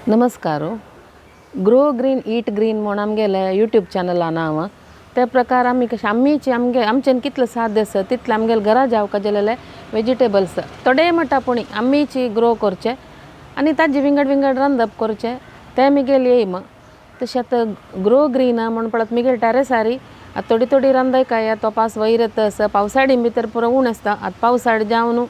नमस्कार. Grow green ईट green म्हूण आमगेले यूट्यूब चॅनला नांव. ते प्रकार आमी कशें आमीच आमगे आमच्यान कितलें साध्य आसा तितलें आमगेले घरा जावका जालेले वेजिटेबल्स थोडे म्हणटा पूण आमीच ग्रो करचे आनी ताजे विंगड विंगड रांदप करचें तें मिगेली एम. तशें आतां ग्रो ग्रीन म्हूण पळयत मिगेले टॅरसारी आतां थोडी थोडी रांदय काय तो पावस वयर येता आसा पावसाळी भितर पुरो उण आसता. आतां पावसाळ जावन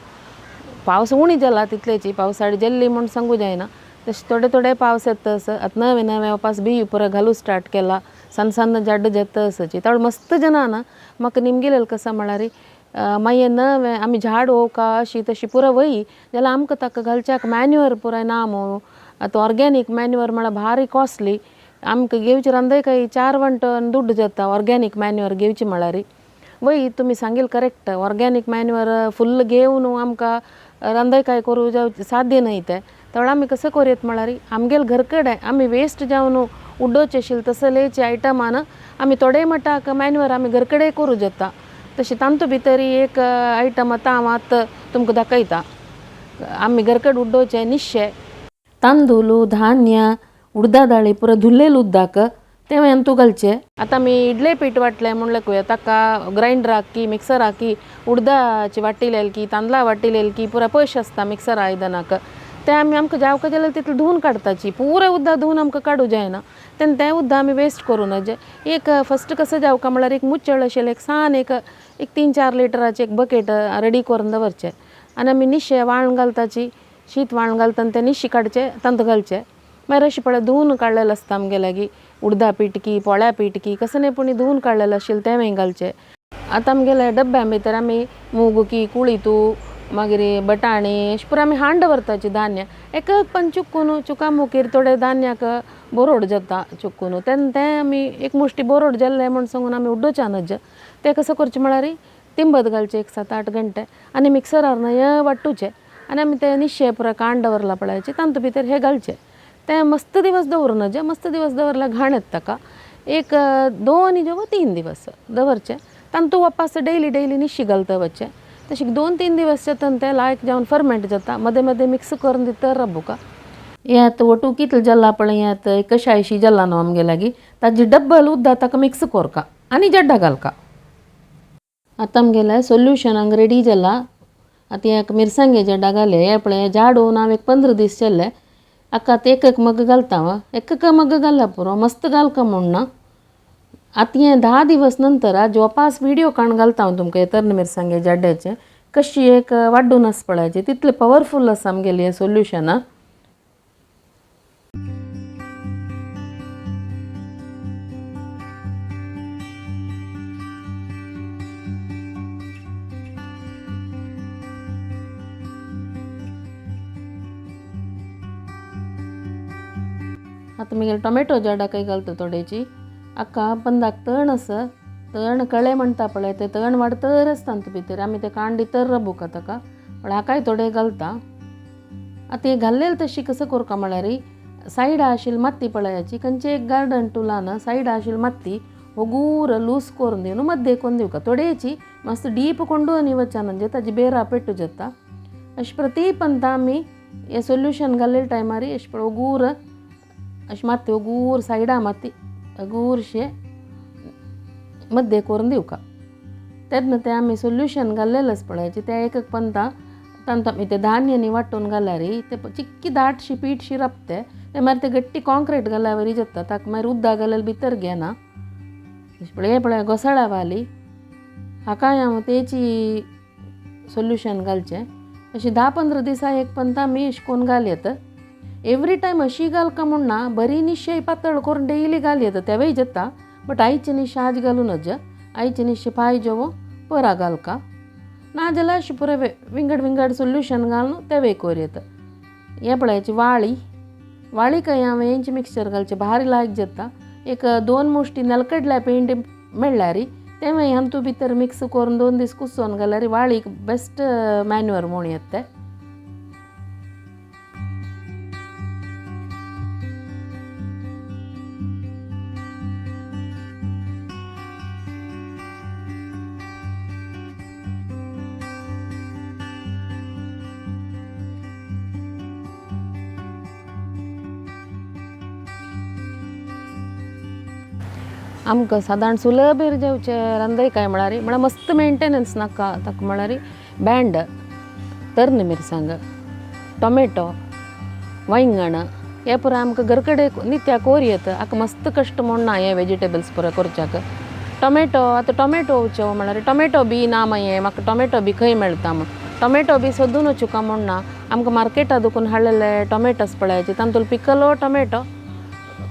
पावस उणी जाला तितलेची पावसाळी जाल्ली म्हूण सांगू जायना. तशें थोडे थोडे पावस येता आसा. आतां नवे नवे वापास बी पुरो घालूं स्टार्ट केला सन्न सन्न जाड्ड जाता आसाची थोडे मस्त जाणां ना म्हाका निमगेलें कसो म्हळ्यार मागीर नवें आमी झाड वोवका अशी तशी पुरो वयी जाल्यार आमकां ताका घालच्याक मॅन्युअर पुराय ना मू. आतां ऑर्गेनीक मॅन्युअर म्हळ्यार भारी कॉस्टली आमकां घेवची रांदय काय 4 वंट दुड्ड जाता ऑर्गेनीक मॅन्युअर घेवची म्हळ्यार. वय तुमी सांगील करेक्ट ऑर्गेनीक मॅन्युअर फुल्ल घेवन आमकां रांदय काय करूं जावं साध्य न्हय तें. थोडो आमी कसो करूं म्हळ्यार आमगेले घर कडेन आमी वेस्ट जावन उडोवचें आशिल्लें तसलेचे आयटमान आमी थोडे मटाक मॅन्युअर आमी घर कडेन करूं जाता. तशें तातूंत भितर एक आयटम आतां हांव आतां तुमकां दाखयता. आमी घर कडेन उडोवचें निश्शे तांदूळ धान्य उडदा दाळी पुरो धुल्लेले उदक तें हातूंत घालचें. आतां आमी इडले पीठ वांटलें म्हणल्यार ताका ग्रायंडराक की मिक्सराक की उडदाची वाटी की तांदळा वाटी की पुरो पयशे आसता मिक्सर आयदनाक तें आमी आमकां जावका जाल्यार तितलें धुवन काडटाची पुरो उदक धुवन आमकां काडूं जायना तेन्ना तें उदक आमी वेस्ट करूं नजे. एक फस्ट कसो जावका म्हळ्यार एक मुचळ आशिल्लें एक सान एक एक 3-4 लिटराचें एक बकेट रेडी करून दवरचें आनी आमी निशे वाळण घालताची शीत वाळण घालता तें निशे काडचें तातूंत घालचें. मागीर अशें पळय धुवन काडलेलें आसता आमगे लागीं उडदा पीठ की पोळ्या पीठ की कसो न्ही पूण धुवन काडलेलें आशिल्लें तें मागीर घालचें. आतां आमगेले डब्ब्या भितर आमी मूग की कुळीतू मागीर बटाणे अशें पुरो आमी हांड दवरताची धान्य एक एक पण चुकून चुका मुकीर थोडे धान्याक बोरोड जाता चुकून तेन्ना तें आमी एक मुश्टी बोरोड जाल्लें म्हूण सांगून आमी उडोवच्या नज. तें कसो करचें म्हळ्यार तिंबत घालचें एक 7-8 घंटे आनी मिक्सरार न्हय वांटूचें आनी आमी तें निशे पुरो कांड दवरला पळयाचे तातूंत भितर हें घालचें. तें मस्त दिवस दवरूं नजे मस्त दिवस दवरल्यार घाण येता ताका एक 2 किंवा 3 दिवस दवरचें तातूंत वापास डेली डेली निशी घालता वचचें. तशें 2-3 दिवस जाता तें लायक जावन फर्मेंट जाता मदें मदें मिक्स करून दिता रबुका. हें आतां वटू कितलें जालां पळय हें आतां कशायशी जालां न्हू आमगे लागीं ताजी डब्बल उदक ताका मिक्स करका आनी जड्डा घालका. आतां आमगेलें सोल्युशन हांगा रेडी जालां. आतां एक मिरसांगे जड्डा घाले हें पळय झाड होवन हांव एक 15 दीस जाले हाका आतां एक एक मग घालता हांव एक एक मग घालता पुरो मस्त घालका म्हूण ना. आतां हें 10 दिवस नंतर जोपास व्हिडियो काडून घालता हांव तुमकां तरणे मिरसांगे जाड्याचें कशी एक वाड्डून आसा पळयाची तितलें पवरफूल आसा आमगेलें हें सोल्युशन. आतां मागीर टोमॅटो झाडाकय घालता थोडेची. हाका पंदाक तण आसा तण कळे म्हणटा पळय तें तण वाडतर आसता तातूंत भितर आमी तें कांडी तर रबुका ताका पण हाकाय थोडे घालता. आतां हें घाल्लेलें तशी कसो करका म्हळ्यार सायडा आशिल्ली माती पळयाची खंयचे एक गार्डन टुलान सायडा आशिल्ली माती होगूर लूज करून दिवन मद्दे करून दिवका थोडेची मस्त डीप कोंडून वचना म्हणजे ताजी बेरा पेटू जाता. अशें प्रती पंता आमी हें सोल्युशन घाल्ले टायमार अशें पळय होगूर अशें माती होगूर सायडा माती हगूरशें मद्दे करून दिवका. तेन्ना तें आमी सोल्युशन घाल्लेलें आसा पळयाचें तें एक एक पंता तातूंत आमी तें धान्य वांटून घाल्यार तें चिक्की दाटशी पीठशी राबते तें मागीर तें गट्टी कॉन्क्रीट घाल्यार वरी जाता ताका मागीर उदक घाल्यार भितर घेना. पळय हें पळय घोसाळ्या वाली हाकाय हांव तेची सोल्युशन घालचें. अशें 10-15 दिसा एक पंता आमी अशें करून घाल येता. एवरी टायम अशी घालका म्हूण ना बरी निशे पातळ करून डेली घाल येता तेवूय जाता बट आयचे निशे आज घालूं नज आयचे निशे पांय जेवो परा घालका नाजाल्यार अशें पुरो विंगड विंगड सोल्युशन घालून तेवूय करूं येता. हें पळयाची वाळी वाळी काय हांवें हेंचे मिक्सचर घालचें भारी लायक जाता. एक 2 मुश्टी नेलकडल्या पेंट मेळ्ळ्यार तें मागीर हातूंत भितर मिक्स करून 2 दीस कुसोवन घाल्यार वाळीक बेस्ट मॅन्युअर म्हूण येता तें. आमकां सादारण सुलभेर जेवचे रांदय काय म्हळ्यार म्हळ्यार मस्त मेंटेनन्स नाका ताका म्हळ्यार भेंड, तरणी मिरसांग, टोमॅटो, वांयगण हे पुराय आमकां घर कडेन नित्या कोर येता. हाका मस्त कश्ट म्हूण ना हे वेजिटेबल्स पुराय करच्याक. टोमॅटो आतां टोमॅटो वचो म्हळ्यार टोमॅटो बी ना मागीर म्हाका टोमॅटो बी खंय मेळटा म्हूण टोमॅटो बी सोदून वचूका म्हूण ना, आमकां मार्केटा दुकून हाडलेले टोमॅटोस पळयाचे तांतूल पिकलो टोमॅटो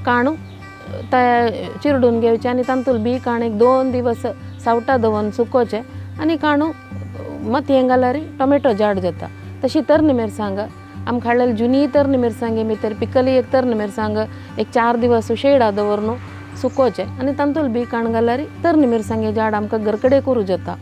काणू ते चिरडून घेवचे आनी तांतूल बी काण एक 2 दिवस सावटा दवरून सुकोवचे आनी काणू मातयेन घाल्यार टोमॅटो जाड जाता. तशी तरणी मिरसांग आमकां हाडलेली जुनी तरणी मिरसांगे भितर पिकली एक तरणी मिरसांग एक 4 दिवस शेडा दवरून सुकोवचे आनी तांतूल बी काण घाल्यार तरणी मिरसांगे झाड आमकां घर कडेन करूं जाता.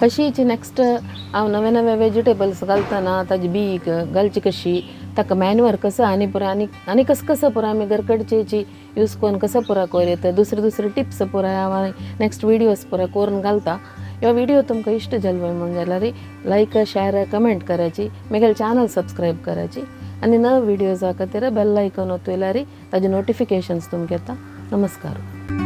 अशीच नेक्स्ट हांव नवे नवे वेजिटेबल्स घालतना ताजी बी घालची कशी, ताका मॅन्युअर कसो आनी पुराय आनी आनी कसो कसो पुराय आमी घरकडचेची यूज करून कसो पुराय करूं येता, दुसरे दुसरे टिप्स पुराय हांव नेक्स्ट व्हिडियोज पुराय करून घालता. ह्यो व्हिडियो तुमकां इश्ट जालो म्हूण जाल्यार लायक, शेअर, कमेंट करायची, म्हगेलें चॅनल सबस्क्रायब करायची आनी नवे व्हिडियोजा खातीर बेल आयकॉन ओतयल्यार ताजे नोटिफिकेशन्स तुमकां येता. नमस्कार.